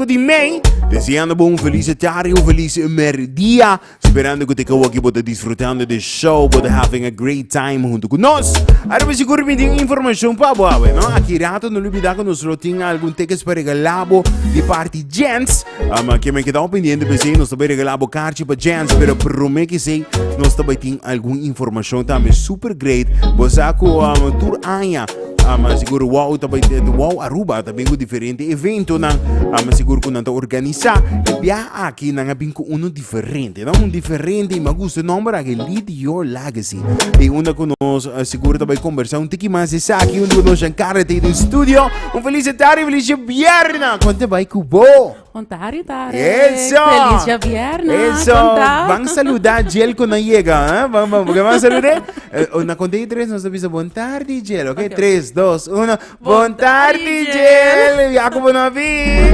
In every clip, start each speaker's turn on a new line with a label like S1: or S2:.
S1: Di mei, deseando bo un feliz tarde, un feliz merdia, sperando ku te kau aki bo ta disfrutando de show, bo ta having a great time hunto ku nos. Ahora mi sigur mi tin informashon pa bo awe, no? Aki rato no lubida ku nos lo tin algun tickets pa regalá bo di parti Jens. Um, ke me quedado pendiente pensei nos ta bai regalá bo kaartje pa Jens, pero promé ke sei nos ta bai tin algun informashon tambe super great. Bo sa ku um, tur aña Ama sigur wow ta bai wow Aruba ta bin ku diferente eventonan. Ama sigur ku nan ta organisa. E bia aki nan a bin ku uno diferente, no? Un diferente i mi a gusta e nomber aki, Lead Your Legacy. I unda ku nos eh, sigur ta bai kombersa un tiki mas esaki, unda ku nos Giancarlo ta den studio. Un felis tarde, felis bierna. Kon ta bai ku bo?
S2: Ontari, Tarek.
S1: Eso!
S2: Feliz djabierna.
S1: Eso!
S2: Konta.
S1: Van saluda Jill cuando llega, ¿eh? Van, van, porque van saludar. Eh, una conta y tres, nos avisa bon tarde, Jill, ¿ok?
S2: Ok.
S1: Tres, dos, uno. Bon
S2: Bon
S1: tarde,
S2: tarde,
S1: Jill. Ya como no vi.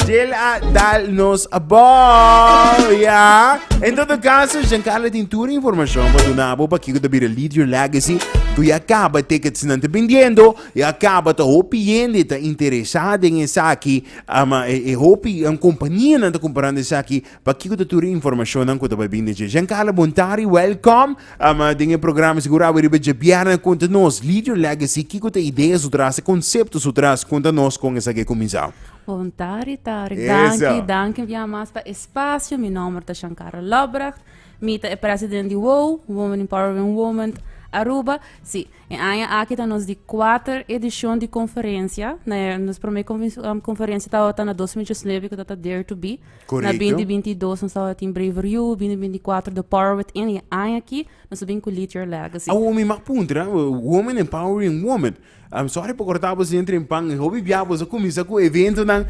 S1: Jill a dal nos a bom, ya. En todo caso, Giancarlo tin toda información pa duna bo pa kiko ta bira Lead Your Legacy. Ku ya kaba tickets nan ta vendiendo, ya kaba ta hopi hende ta interesa den esaki. Ama e, e hopi un kompanianan ta kumparando esaki, pakiko ta tur e informashonnan ku ta bai bin den dje. Giancarlo Bontari, welcome. Ama den e programa sigur awe riba djabièrnè konta nos Lead Your Legacy, kiko ta e idea su tras, e konsepto su tras, konta nos kon esaki a kuminsá.
S2: Bontari, Tarek.
S1: Eso.
S2: Danki, danki un bia mas pa espasio. Mi nomber ta Giancarlo Lobrecht. Mi ta e president di WOW, Women Empowering Women Aruba. Sí, E aña aki ta nos di kuater edishon di konferensia. Na nos promé konferensia tabata na 2019 ku tabata Dare to Be. Na
S1: Korekto.
S2: 2022 nos tabatin Braver You, 2024 The Power Within i e aña aki nos a bin ku Lead Your Legacy.
S1: Awor mi mag puntra, Women Empowering Women. I'm sorry pa korta bo sin trempan. Hopi bia boso a kuminsá ku eventonan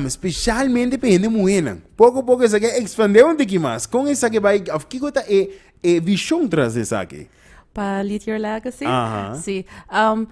S1: spesialmente pa hende muhénan. Poko poko esaki a ekspandé un tiki mas. Kon esaki bai òf kiko ta e e vishon tras di esaki?
S2: Pa Lead Your Legacy?
S1: Aha.
S2: Sí. Um,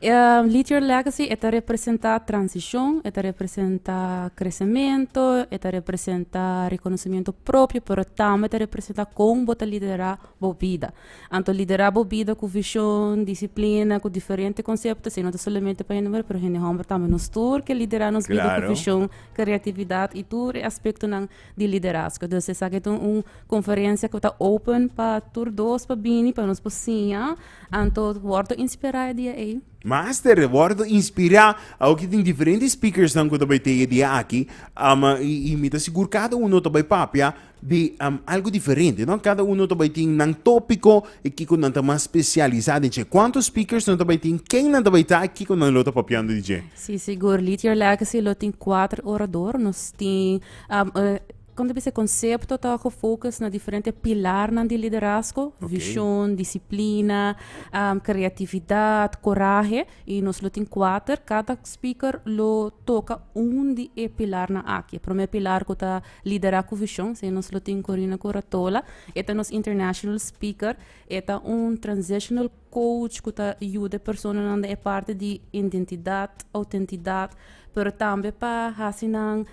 S2: um, Lead Your Legacy e ta representa transicion, e ta representa crecemento, e ta representa reconocimiento propio, pero tambe ta representa con bo ta lidera bo bida. Anto lidera bo bida cu vision, disciplina, cu diferente concepto, esey no ta solamente pa hende muher, pero hende homber tambe. Nos tur ke lidera nos bida cu
S1: Claro.
S2: vision, creatividad y tur e aspectonan di liderazgo. Dus esaki ta un conferencia cu ta open pa tur dos pa bini pa nos por siña, anto wordo inspira e dia ey.
S1: Master, wordo inspira. Awo ki tin diferente speakers nan cu ta bay te e dia aki. Ama y, y mi ta sigur cada uno ta bay papia di um, algo diferente, no? Cada uno ta bay tin nan topico y kico nan ta mas specialisa den dje. Cuanto speakers nan ta bay tin, ken nan ta bay ta y kico nan lo ta papiando di dje?
S2: Sí, sigur. Lead Your Legacy lo tin cuater orador. Nos tin Kon ta bisa e konsepto ta gefocus na diferente pilarnan di liderazgo, vision, disiplina, kreatividat, korahe, i nos lo tin kuater. Kada speaker lo toka un di e pilarnan aki. E promé pilar ku ta liderá ku vision, esei nos lo tin Corina Curatola, e ta nos international speaker, e ta un transitional coach ku ta yuda e personanan den e parti di identidat, outentidat, pero tambe pa hasi nan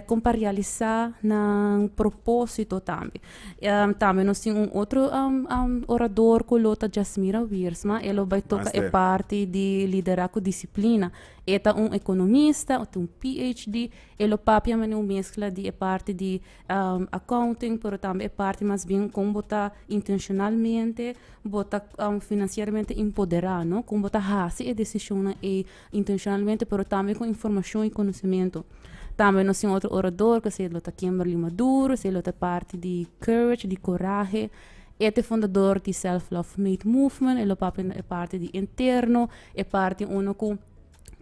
S2: kon pa realisá nan propósito tambe. Tambe nos tin un otro orador ku lo ta Jasmira Wiersma, e lo bai toka e parti di liderá ku disiplina. E ta un ekonomista, e tin un PhD, e lo papia manera un meskla di e parti di accounting, pero tambe e parti mas bien kon bo ta intenshonalmente bo ta finansieramente empoderá, no? Kon bo ta hasi e desishonnan ei intencionalmente pero tambe con informacion y conocimiento. Tambe nos tin otro orador que se lo ta Kimberly Maduro, se lo ta parti di courage, di coraje. E ta fundador di Self Love Made Movement, e lo papia e parti di interno, e parti uno cu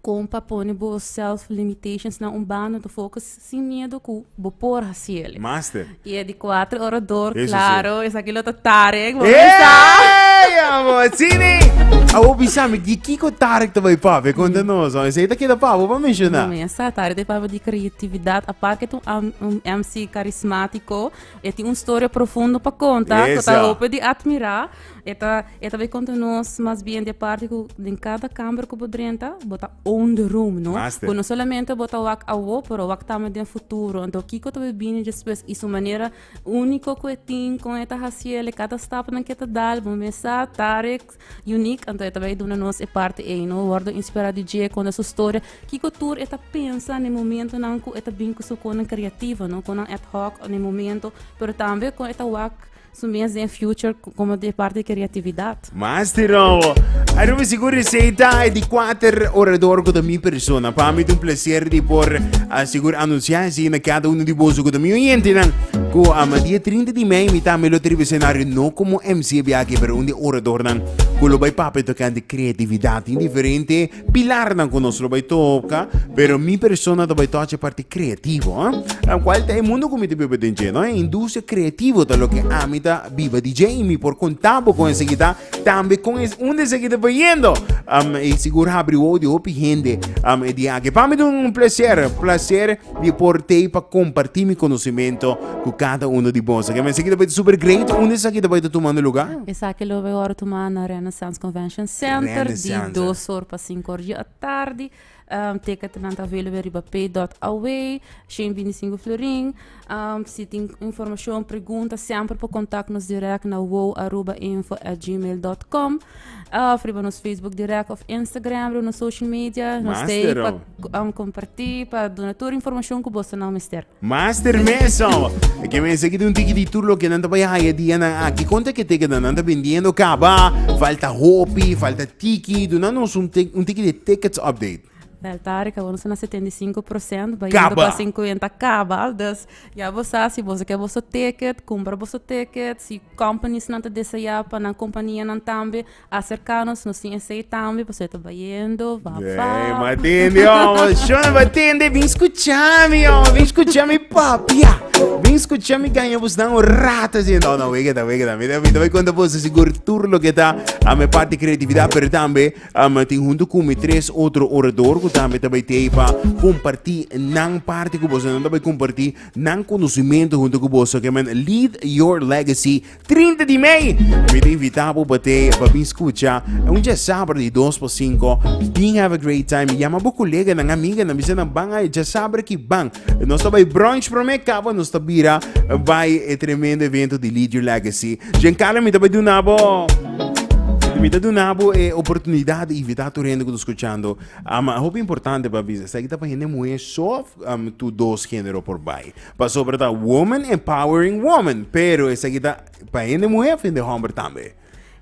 S2: con pa pone bo self limitations na un banda, ta focus sin miedo cu bo por haciele.
S1: Master.
S2: Y e di cuatro orador,
S1: Eso sí.
S2: claro, esaki lo ta Tarek, bo pensa.
S1: Ey, amor, Sini! Awo bisami, di kiko Tarek ta bai papia? Konta nos, oh. Esei ta keda pa bo pa menshoná.
S2: No, mesa, Tarek ta papia di creatividad. Aparte ta un, un MC carismático, e tin un storia profundo pa konta, ku ta
S1: Eso.
S2: hopi di admirá. E ta, e ta bai konta nos mas bien di e parti ku den kada kamber ku bo drenta, bo ta own the room, no?
S1: Master.
S2: Ku no solamente bo ta wak awo, pero wak tambe den futuro. Anto kiko ta bai bini despues i su manera úniko ku e tin, kon e ta hasiel, e kada stapnan ku e ta dal, bo mes sa, Tarek, unique. Anto e. e ta bai duna nos e parti ei, no? Wordo inspirá di dje, konta su storia, kiko tur e ta pensa na e momentonan ku e ta bin ku su konan kreativo, no? Konan ad hoc na e momento, pero tambe kon e ta wak su mes den future komo di e parti di kreatividat.
S1: Master Robo. Aruba sigur esei ta e di kuater orador ku ta mi persona. Pa mi ta un placer di por ah, sigur anunciá esei na kada uno di boso ku ta mi oyentenan. Ku ama dia 30 di mei mi tambe lo ta riba escenario no komo MC biaha pero un di oradornan ku lo bai papia tokante kreatividat. Tin diferente pilarnan ku nos lo bai toka, pero mi persona ta bai tocha e parti kreativo. Eh? Kual ta e mundo ku mi ta biba den dje, no? E industria kreativo ta loke ami ta biba di dje i mi por konta bo kon esaki ta, tambe kon es unda esaki ta bayendo. I sigur habri wowo di hopi hende e dia aki. Pa mi ta un placer, placer di por tei pa kompartí mi konosimento ku kada uno di boso. Ke men esaki ta bai ta super great. Unda esaki ta bai ta tumando lugar?
S2: Esaki lo bai ora tuma na Renaissance Convention Center di
S1: Renaissance.
S2: 2 or pa 5 or di atardi. Ticketnan ta available riba pay.away, 125 florin. Si tin informacion, pregunta, semper por contact nos direct na wowarubainfo@gmail.com of riba nos Facebook direct of Instagram, riba nos social media. Nos ta ahí
S1: Master,
S2: pa comparti, pa duna tur informacion cu boso nan mester.
S1: Master Meso. Ke men seki un tiki di tur loke nan ta bai haya dianan aki. Konta ke ticketnan nan ta vendiendo kaba. Falta hopi, falta tiki. Duna nos un, un tiki di tickets update.
S2: Wel, Tarek, awor nos ta na 75%, bayendo
S1: Kaba.
S2: pa 50 kaba. Dus, ya bo sa, si boso ke boso ticket, kumpra boso ticket. Si companies nan ta desea pa nan kompanianan tambe, Acerca nos, nos tin esey tambe, pasobra ta bayendo, va
S1: Hey,
S2: va.
S1: matende, homo. Shona, matende. Vin escuchami, homo. Vin escuchami, papia. Vin escuchami, gaña bus dan un rato así. No, no, wega, wega. Mira, mira, voy conta vos, sigur tur lo que ta a mi parte creatividad, pero tambe um, tin junto con mi tres otro orador ku tambe ta bai tei pa comparti nan parte ku boso, nan ta bai comparti nan conocimiento junto ku boso. Que men lead your legacy 30 di mei! Mi ta invita bo pa te pa bin scucha un djasabra di 2 pa 5. Bin have a great time. Yama bo coleganan, amiganan, bisa nan ban ay djasabra ki ban. Nos ta bai brunch prome caba nos ta bira bai e tremendo evento di Lead Your Legacy. Giancarlo mi ta bai duna bo mi ta duna bo e oportunidad di invita tur hende cu ta scuchando. Ama hopi importante pa bisa, esaki ta pa hende muhe so of tur dos genero por bai? Pasobra ta woman empowering woman, pero esaki ta pa hende muhé of hende homber tambe?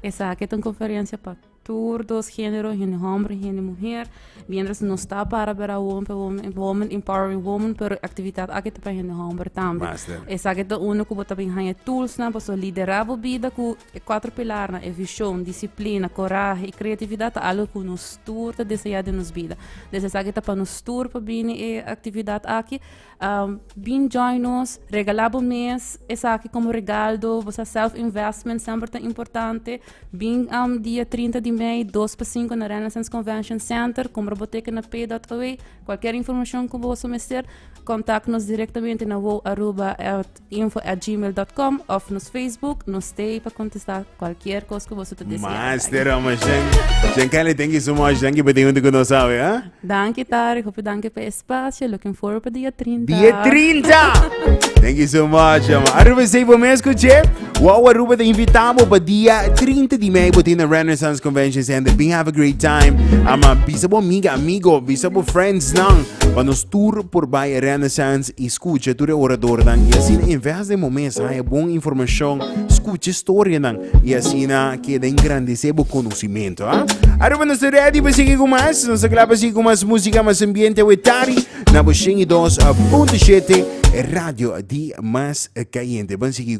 S2: Esaki ta un conferencia pa tur dos genero, hende homber y hende muher. Mientras nos ta para bera woman pa woman, woman empowering woman, pero actividad aki ta pa hende homber tambe.
S1: Master.
S2: Esaki ta uno cu bo ta bin haña toolsnan paso lidera bo bida cu e cuatro pilarnan, e vision, disciplina, corahe y creatividad ta algo cu nos tur ta desea den nos bida. Des esaki ta pa nos tur pa bini e actividad aki. Bin join nos, regala bo mes esaki como regaldo, bo sa self investment semper ta importante. Bin dia 30 di mei, 2 pa 5 na Renaissance Convention Center, compra bo ticket na pay.away. Cualkier informacion cu boso mester, contact nos directamente na wowaruba.info@gmail.com of nos Facebook, nos stay pa contesta cualkier cos cu boso ta desea.
S1: Master Amazon. Giancarlo, thank you so much. Thank you pa tin hunto cu nos awe, ha?
S2: Danki Tarek, hopi danki pa e espacio. Looking forward pa dia 30.
S1: Dia 30! Thank you so much. Ama. Aruba sei bo mes escuché. Wow Aruba te invitamos pa dia 30 di mei bo tin na Renaissance Convention Center. Bin have a great time. Ama bisa bo amiga, amigo, bisa bo friends nan. Pa nos tour por bai Renaissance y escucha tur e oradornan. Y asina invest den bo mes, haya bon informacion, escucha historianan. Y asina keda engrandece bo conocimiento. Ah? Aruba nos ta ready pa sigui cu mas. Nos ta cla pa sigui cu mas musica, mas ambiente wetari. Na bo 102.7 radio di mas cayente. Ban sigui cu.